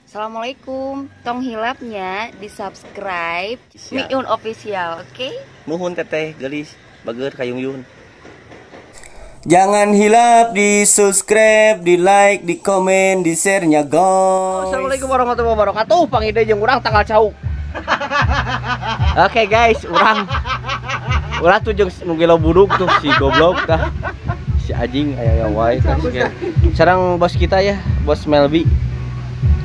Assalamualaikum. Tong hilapnya di subscribe Miun Official, oke? Okay? Nuhun teteh gelis bager kayung yun. Jangan hilap di subscribe, di like, di komen, di share-nya guys. Assalamualaikum warahmatullahi wabarakatuh. Pangide jeung urang tanggal cau. Oke guys, urang tuh jeung nu gelo buduk tuh si goblok tah. Si anjing aya wae tah. Sareng bos kita ya, bos Melbi.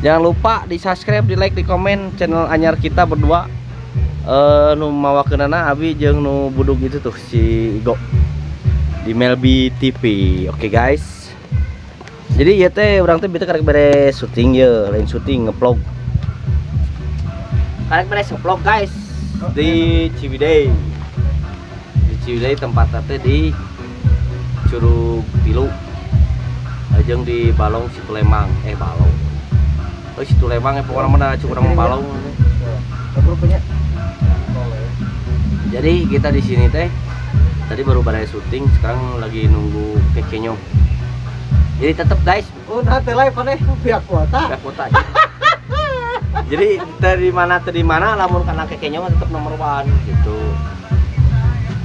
Jangan lupa di subscribe, di like, di komen channel anyar kita berdua. Nu mawakeunana abi jeung nu buduk itu tuh si Igo di Melbi TV. Oke guys. Jadi ieu teh urang teh beuteung karek beres syuting ye, lain syuting ngevlog. Karek beres ngevlog guys di Ciwidey. Di Ciwidey tempatnya teh di Curug Tilu. Jeung di Balong Situ Lemang, Balong. Oh Situ Lemang ya pokoknya mana curang Balong. Jadi kita di sini teh tadi baru beres syuting, sekarang lagi nunggu kekenyong. Jadi tetap guys, oh nanti live aneh pihak kuota. Pihak kuota. Jadi dari mana lamun kana kekenyong tetap nomor 1 gitu.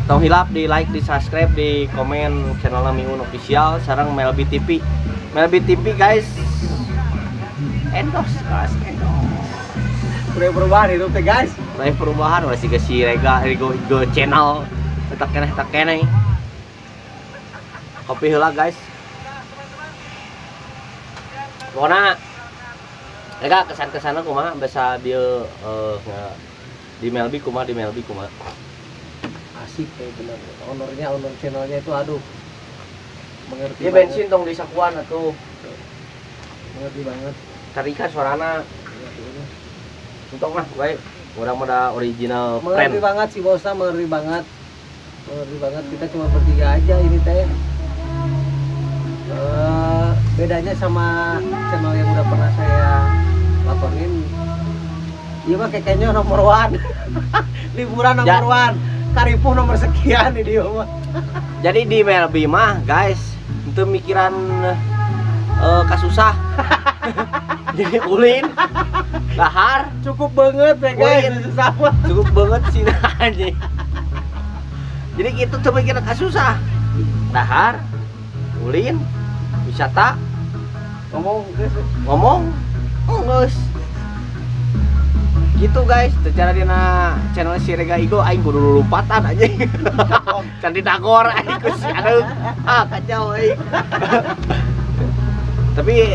Tong hilap di like, di subscribe, di komen channel Miun Official sareng Melbi TV. Melbi TV guys. Endorse guys, endorse. Mulai perubahan itu teh guys. Mulai perubahan udah sih si Rega Rego Igo channel. Tak keneh. Kopi heula guys. Pokona Rega kesan-kesanna kumaha bisa dia di Melbi kumaha Asik kayak bener. Ownernya, owner channelnya itu aduh. Mengerti. Dia bensin tong di sakuan atuh. Mengerti banget. Tarikan suarana. Untung lah baik. Urang mah original friend. Mengerti banget si bosna, mengerti banget. Mengerti banget, kita cuma bertiga aja ini teh. Bedanya sama channel yang udah pernah saya laporin. Iya mah kekenya nomor 1. Liburan nomor 1. Karipuh nomor sekian ini dia mah. Jadi di Melbi mah guys, itu mikiran kasusah. Jadi ulin dahar cukup banget ya guys, susah. Cukup banget sih anjing. Jadi gitu tuh mikiran kasusah. Dahar, ulin, wisata, ngomong, geus. Gitu guys, secara dina channel si Rega Igo aing kudu lompatan anjing. Can didagor aing ku si adeung. Ah kacau aing. Tapi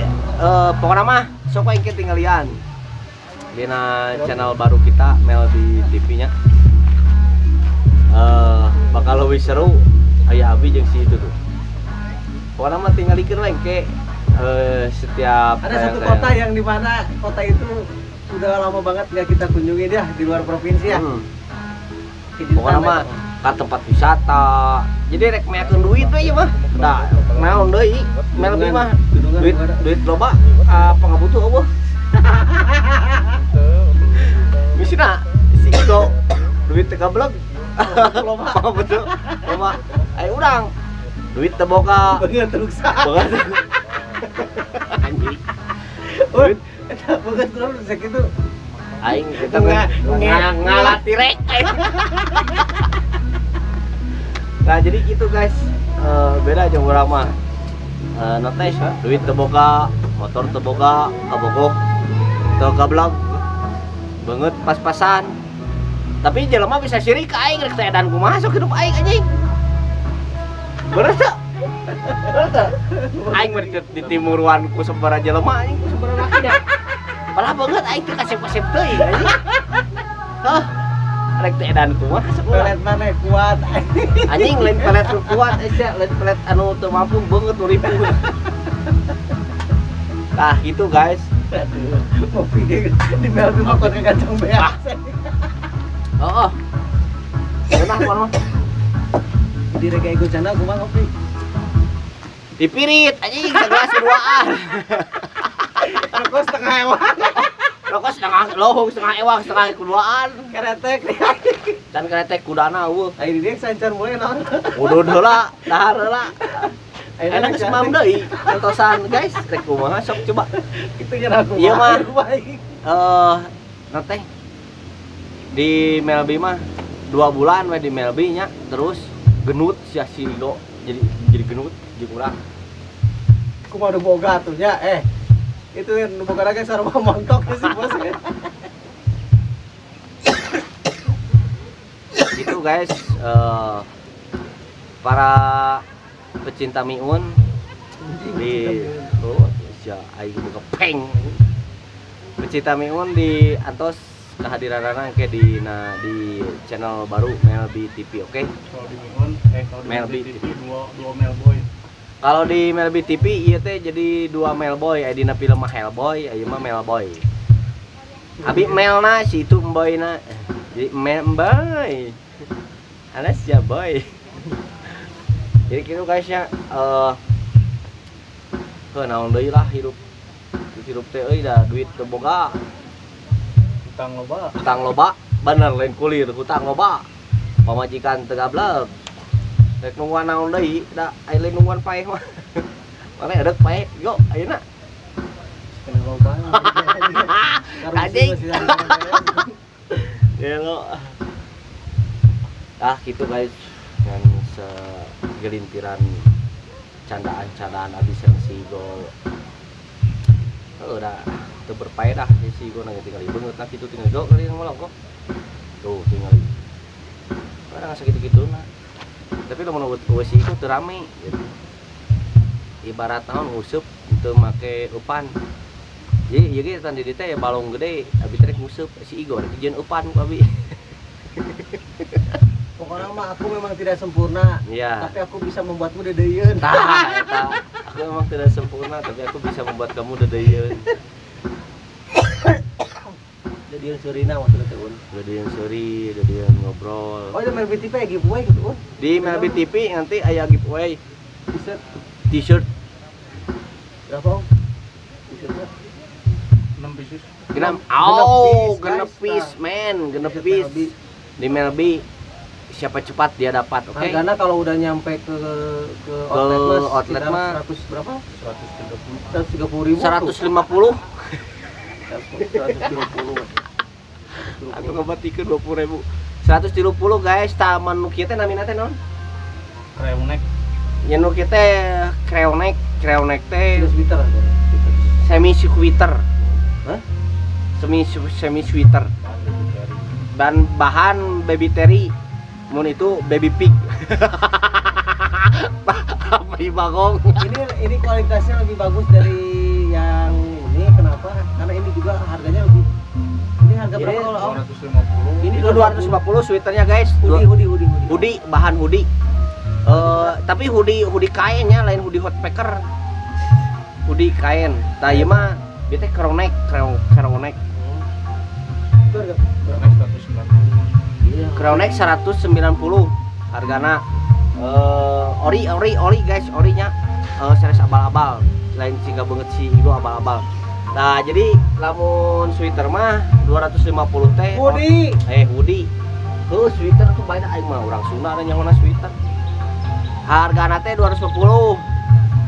pokoknya mah sok aing ketinggalian dina channel baru kita Melbi TV-nya. Bakal lebih seru aya abi jeung si itu tuh. Pokoknya mah tinggalikeun we engke setiap ada satu kota yang di mana kota itu udah lama banget nggak kita kunjungi ya di luar provinsi ya. Pokoknya mah ke tempat wisata. Jadi rek meakeun duit we ieu mah. Da naon deui Melbi mah duit loba apa ngabutuh eueuh. Misina si Igo duit teu gablek. Loba betul. Loba. Ayo urang duit teu boga. Beungeut ruksak. Beungeut. Anjing. Duit eta beungeut kurang sakitu. Aing kita ngalati rek. Nah jadi gitu guys, beda jeung urang mah. Notes duit teu boga, motor teu boga, kabogoh teu gablek. Beungeut pas-pasan. Tapi jelema bisa sirik ka aing rek teh edan kumaha sok hidup aing anjing. Bener teu? Bener teu? Aing mah di timuruan ku sabaraha jelema anjing ku sabaraha laki dah. Padahal beungeut aing teu kasep-kasep teuing anjing. Hah? Rek teh edan kumaha sok pelet maneh kuat anjing lain pelet nu kuat sia lain pelet anu teu mampu beungeut nu ripuh. Tah gitu guys. Aduh, ngopi di Melbi mah kuat kacang beas. Oh. Enak mah. Di Rega Igo channel kumaha ngopi? Dipirit anjing segelas duaan. Rokok setengah ewang. Rokok setengah lohong, setengah ewang, setengah kuduaan. Keretek. Dan keretek kudana eueuh. Ai di dieu sancan mulai naon. Udud heula, dahar heula. Enak geus mam deui antosan guys, rek kumaha sok coba. Kitu nya aku. Ieu mah teh di Melbi mah 2 bulan we di Melbi nya, terus genut sia si Igo jadi genut jeung urang. Kumaha nu boga atuh nya itu nu boga lagi sarua montok sih bos. Gitu guys, para pecinta Miun di oh sia aing boga peng. Pecinta Miun di antos kehadiranana ke di di channel baru Melbi TV, oke? Okay? Kalau di Miun, kalau di Melbi TV dua Melboy. Kalau di Melbi TV ieu teh jadi 2 Melboy, aya dina film mah Hellboy, aya mah Melboy. Abi Melna si itu Mboyna. Jadi Melboy. Alas ya boy. Jadi gitu guys ya, heuh naon deui lah hirup. Hirup teh euy da duit teu boga. Hutang loba. Hutang loba, bener lain kulir, hutang loba. Pamajikan teu gablek. Rek nungguan naon deui, da aya lain nungguan paeh mah. Mana edek paeh, yo ayeuna. Kena loba. Anjing. Gelo. Ah gitu guys, dengan segelintiran candaan-candaan abis yang si Igo. Udah teu berfaedah si Igo nang tinggal beungeut nah kitu tinggal go kali ngolong kok. Tuh tinggal. Kadang sakitu-kitu nah. Tapi lamun eueuh si Igo teu rame gitu. Ibarat naon nguseup teu make eupan. Jadi ieu ge tan di dieu teh balong gede, abi teh nguseup si Igo rek dijieun eupan ku abi. Pokoknya mah aku memang tidak sempurna, ya. Tapi aku bisa membuatmu dedeyeun. Tah, eta. Aku memang tidak sempurna, tapi aku bisa membuat kamu dedeyeun. Dedeyeun seurina maksudnya teh Un. Dedeyeun seuri, dedeyeun ngobrol. Oh, itu Melbi TV aya giveaway gitu, Un. Di Melbi TV nanti aya giveaway T-shirt. T-shirt. Berapa, Om? T-shirtnya? 6 pieces. Genep. Oh, genep piece, man, genep piece. Di Melbi siapa cepat dia dapat, oke? Okay? Harganya kalau udah nyampe ke outlet mah 100 berapa? 130. 130 ribu. 150. 130. Aku ngebatikeun 20.000. 130 guys, taman nu kieu teh namina teh naon? Krewnek. Nya nu kieu teh krewnek, krewnek teh sweater. Semi sweater. Hah? Semi sweater. Dan bahan baby terry. Mun itu baby pig. Apa bagong? Ini kualitasnya lebih bagus dari yang ini. Kenapa? Karena ini juga harganya lebih. Ini harga berapa kalau 250. Ini 250 sweaternya guys. Hoodie. Hoodie, bahan hoodie. Tapi hoodie kainnya lain hoodie hot packer. Hoodie kain. Tah ieu mah ieu teh crowneck, crowneck. Itu harga berapa? 190. Crowneck 190 hargana. Ori guys, orinya seres abal-abal, lain siga banget si Igo abal-abal. Nah, jadi lamun sweater mah 250 teh. Hoodie. Hoodie. Heuh, sweater tuh banyak aing mah urang Sunda ada nyahoana sweater. Hargana teh 250.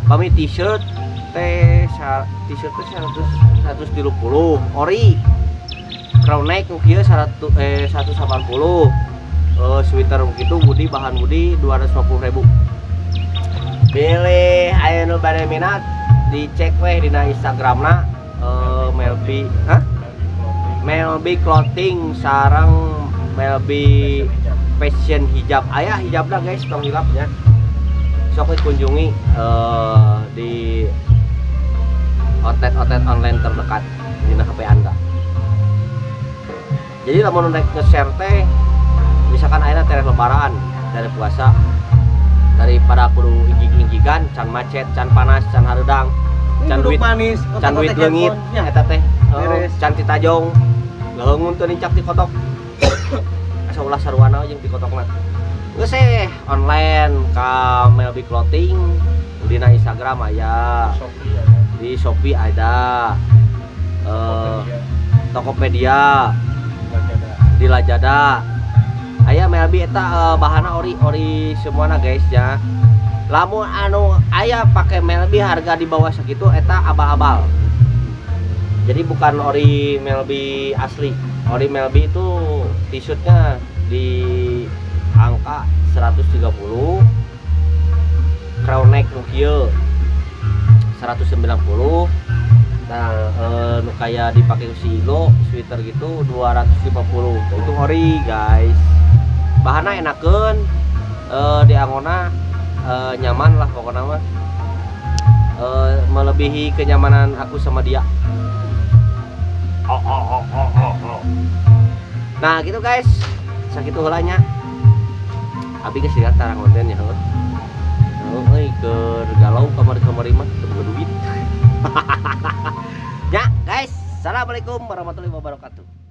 Pami t-shirt teh t-shirt teh 130. Ori. Crowneck nu kieu 180. Sweater gitu hoodie bahan hoodie 250.000. Bilih aya nu bade minat dicek weh dina Instagramna Melbi, hah? Melbi Clothing sareng Melbi Fashion Hijab. Aya hijabna guys, tong hilap nya. Sok we kunjungi di outlet-outlet online terdekat dina HP Anda. Jadi lamun rek nge-share teh misalkan ayeuna tereh lebaran, dari puasa, daripada kudu inggig-inggigan, can macet, can panas, can hareudang, can duit manis, can duit leungit eta teh. Can titajong, leungeun teu nincak ti kotok. Asa ulah sarwana jeung ti kotokna. Geus online ka Melbi Clothing, dina Instagram aya, di Shopee ada, Tokopedia, di Lazada. Aya Melbi eta bahana ori semuana guys ya. Lamun anu aya pake Melbi harga di bawah segitu eta abal-abal. Jadi bukan ori Melbi asli. Ori Melbi itu t-shirtnya di angka 130, crown neck nu kieu 190. Nah, nu kaya dipake si Ilo sweater gitu 250. Itu ori guys. Bahanna enakeun, di angona nyaman lah pokoknya mah. Melebihi kenyamanan aku sama dia. Oh, oh, oh, oh, oh, oh. Nah gitu guys, sakitu heula nya. Abi geus lihat tarang konten ya heuh. Heuh euy keur galau kamari-kamari mah teu boga duit. Ya guys, assalamualaikum warahmatullahi wabarakatuh.